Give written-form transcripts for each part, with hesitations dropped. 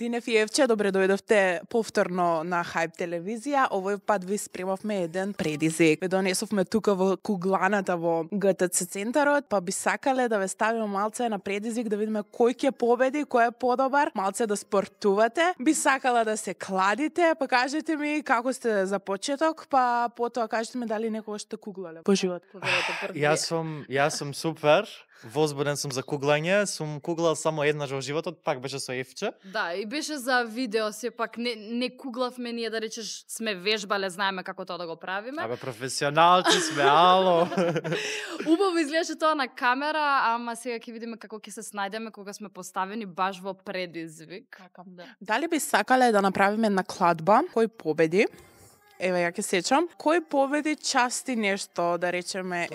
Динев и Евче, добре дојдовте повторно на Хајп телевизија. Овој пат ви спремавме еден предизвик. Ве донесовме тука во кугланата во ГТЦ центарот, па би сакале да ве ставиме малце на предизвик да видиме кој ќе победи, кој е подобар, малце да спортувате. Би сакала да се кладите, па кажете ми како сте за почеток, па потоа кажете ми дали некогаш сте куглале по живот. Јас сум супер. Возбуден сум за куглање, сум куглал само еднаш во животот, пак беше со Евче. Да, и беше за видео, сепак не куглавме ние, да речеш сме вежбале, знаеме како тоа да го правиме. Абе професионалци сме, ало. Убаво изгледаше тоа на камера, ама сега ќе видиме како ќе се снајдеме кога сме поставени баш во предизвик. Да. Дали би сакале да направиме една кладба, кој победи? Еве, ја ќе сечам. Кој победи части нешто, да речеме...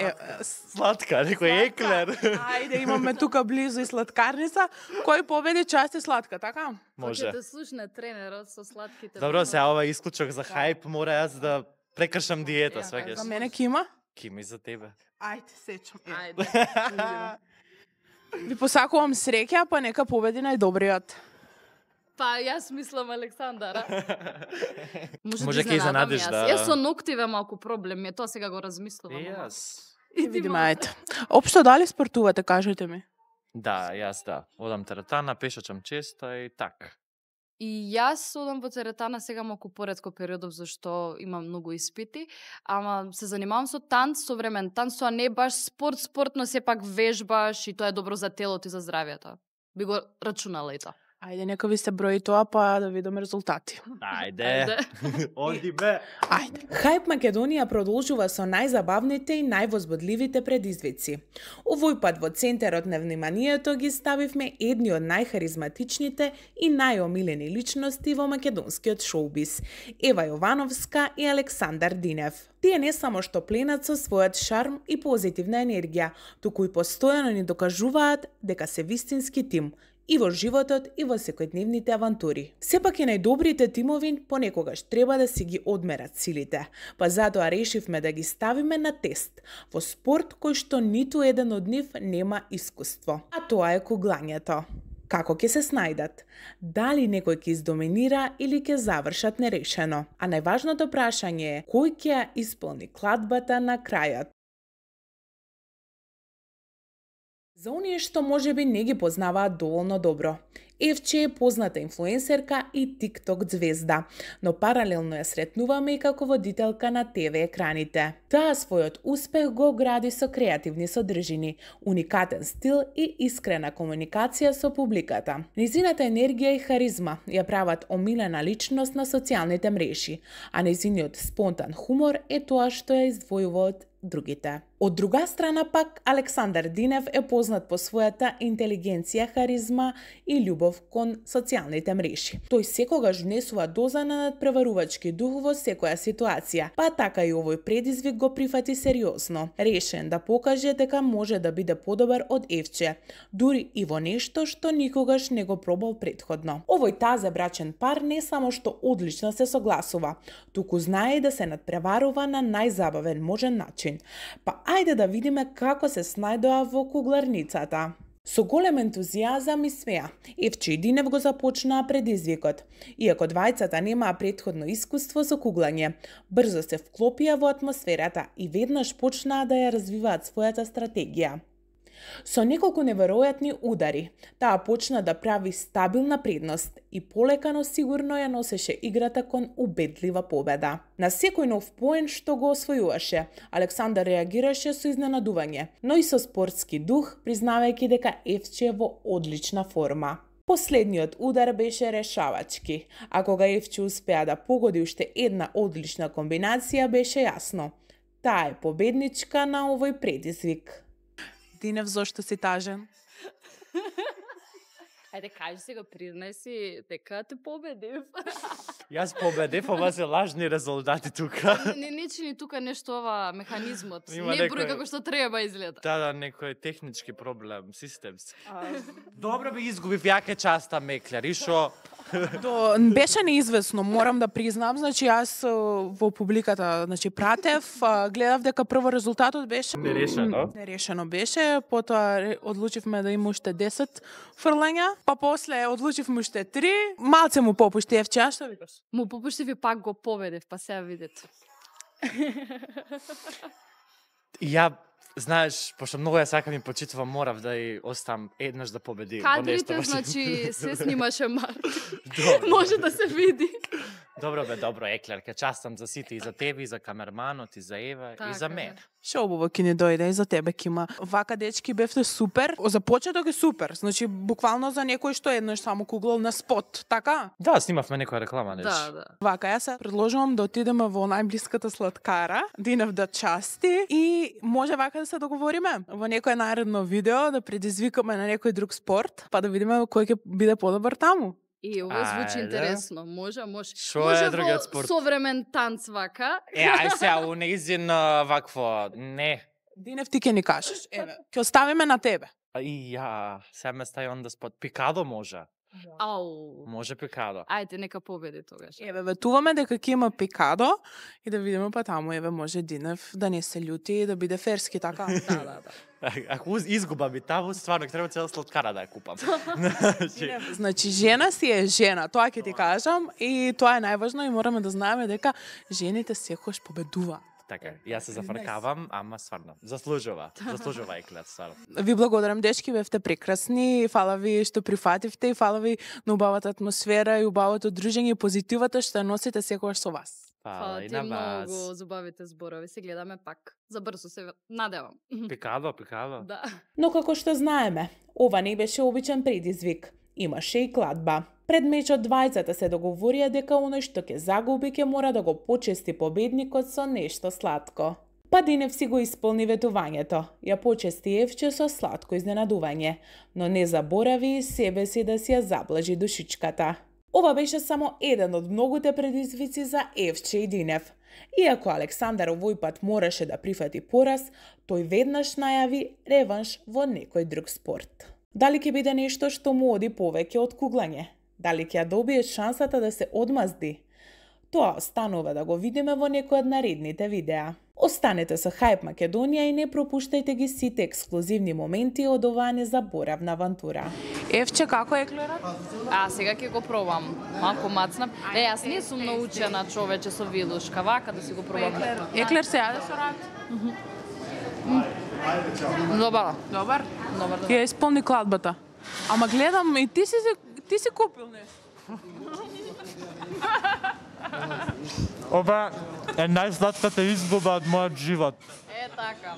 Сладка, некој еклер. Ајде, имаме тука близу и сладкарница. Кој победи части сладка, така? Може. Ќе да слушне тренерот со сладките. Добро, сега ова исклучок за Хајп, мора јас да прекршам диета, сваќаш. За мене кима? Кима и за тебе. Ајде, сечам. Ајде. Ви посакувам среќа, па нека победи најдобриот. Па јас мислам Александара. Може ќе изненадиш, да. Јас со ноктиве малку проблем, тоа сега го размислувам. И јас. И видиме, ајде. Општо дали спортувате, кажете ми? Да, јас да. Одам теретана, пешачам често и така. И јас одам во теретана сега малку поретко периодов зашто имам многу испити, ама се занимавам со танц, современ танц, тоа не е баш спорт, но сепак вежбаш и тоа е добро за телото и за здравјето. Би го рачунала и тоа. Ајде, нека ви се брои тоа, па да видиме резултати. Ајде. Оди бе. Ајде. Хајп Македонија продолжува со најзабавните и највозбудливите предизвици. Овој пат во центарот на вниманието ги ставивме едни од најхаризматичните и најомилени личности во македонскиот шоубиз – Ева Јовановска и Александар Динев. Тие не само што пленат со својот шарм и позитивна енергија, туку и постојано ни докажуваат дека се вистински тим – и во животот, и во секојдневните авантури. Сепак и најдобрите тимови понекогаш треба да си ги одмерат силите, па затоа решивме да ги ставиме на тест во спорт кој што ниту еден од нив нема искуство, а тоа е куглањето. Како ќе се снајдат? Дали некој ќе издоминира или ќе завршат нерешено? А најважното прашање е кој ќе ја исполни кладбата на крајот? За оние што можеби не ги познаваат доволно добро, Евче е позната инфлуенсерка и TikTok звезда, но паралелно ја сретнуваме и како водителка на ТВ екраните. Таа својот успех го гради со креативни содржини, уникатен стил и искрена комуникација со публиката. Незината енергија и харизма ја прават омилена личност на социјалните мрежи, а незиниот спонтан хумор е тоа што ја издвојува од другите. Од друга страна пак, Александар Динев е познат по својата интелигенција, харизма и љубов кон социјалните мрежи. Тој секогаш внесува доза на надпреварувачки дух во секоја ситуација, па така и овој предизвик го прифати сериозно, решен да покаже дека може да биде подобар од Евче, дури и во нешто што никогаш не го пробал претходно. Овој тазе брачен пар не само што одлично се согласува, туку знае да се надпреварува на најзабавен можен начин. Па ајде да видиме како се снајдоа во кугларницата. Со голем ентузијазам и смеа, Евче и Динев го започнаа предизвикот. Иако двајцата немаа претходно искуство со куглање, брзо се вклопија во атмосферата и веднаш почнаа да ја развиваат својата стратегија. Со неколку неверојатни удари, таа почна да прави стабилна предност и полека но сигурно ја носеше играта кон убедлива победа. На секој нов поен што го освојуваше, Александар реагираше со изненадување, но и со спортски дух, признавајќи дека Евче е во одлична форма. Последниот удар беше решавачки, а кога Евче успеа да погоди уште една одлична комбинација, беше јасно. Таа е победничка на овој предизвик. Динев, зошто си тажен? Ајде, кажи сега, признај си дека те победив. Јас победив, ова се лажни резултати тука. Не чини тука нешто ова механизмот. Има не број како што треба изгледа. Да, некој технички проблем, системски. Добро би изгубив, јаке часта меклер, и шо Беше неизвестно, морам да признам, значи јас во публиката, значи пратев, гледав дека прво резултатот беше нерешено беше, потоа одлучивме да има уште 10 фрлања, па после одлучивме уште 3, малце му попушти Евче, а што викаш? Му попуштив и пак го победив, па сега видите. Ја, знаеш, пошто многу ја сакам и почитувам, морав да и остам еднаш да победи. Кадрите, значи, се снимаше Марк. Може да се види. Добро бе, добро, Еклер, ке частам за сите, и за тебе, и за камерманот, и за Ева, и за мене. Шо убаво ќе ни дојде и за тебе Кима. Вака дечки бевте супер. За почеток е супер. Значи буквално за некој што еднаш само куглал на спот, така? Да, снимавме некоја реклама, неш. Да. Вака, јас се предложувам да отидеме во најблиската сладкара, Динев да части и може вака да се договориме во некој наредно видео да предизвикаме на некој друг спорт, па да видиме кој ќе биде подобар таму. И ова звучи Ајде. интересно. Може. Шо Може е другиот спорт? современ танц вака. Ај сега, у неизин вакво, не. Динев ти ќе ни кажеш. Еве, ќе оставиме на тебе. И ја, сега ме стај on the spot. Пикадо може. Ау. Може пикадо. Ајде, нека победи тогаш. Еве, ветуваме дека ќе има пикадо и да видиме па таму, еве, може Динев да не се љути и да биде ферски, така? Да. Ако изгуба би таму, стварно ќе треба цела сладкара да ја купам. Значи, жена си е жена, тоа ќе ти кажам и тоа е најважно и мораме да знаеме дека жените секогаш победуваат. Така, јас се зафркавам, ама стварно, заслужува Еклер, стварно. Ви благодарам, дечки, бевте прекрасни. Фала ви што прифативте и фала ви на убавата атмосфера и убавото дружење и позитивата што ја носите секогаш со вас. Фала и ти на многу вас. за убавите зборови. Се гледаме пак. Забрзо се надевам. Пикадо. Да. Но како што знаеме, ова не беше обичен предизвик. Имаше и кладба. Пред мечот двајцата се договорија дека оној што ќе загуби ќе мора да го почести победникот со нешто сладко. Па Динев си го исполни ветувањето. Ја почести Евче со сладко изненадување, но не заборави и себе си да си ја заблажи душичката. Ова беше само еден од многуте предизвици за Евче и Динев. Иако Александар овој пат мораше да прифати пораз, тој веднаш најави реванш во некој друг спорт. Дали ќе биде нешто што му оди повеќе од куглање? Дали ќе ја добие шансата да се одмазди? Тоа останува да го видиме во некој од наредните видеа. Останете со Hype Македонија и не пропуштајте ги сите ексклузивни моменти од оваа незаборавна авантура. Евче, како е еклерот? Сега ќе го пробам. Малку мацнав. Јас не сум научена човече со вилушка. Вака да си го пробам. Еклер се јаде со рак? Добар. Добар. Ја исполни кладбата. Ама гледам и ти си купил нешто. Ова е најсладката изгуба од мојот живот. Така.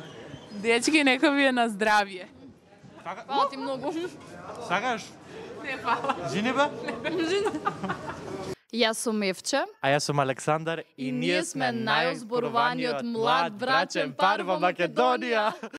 Дечки, нека ви е на здравје. Фала ти многу. Сакаш? Не, фала. Жини бе? Јас сум Евче. А јас сум Александар и ние сме најозборуваниот млад брачен пар во Македонија.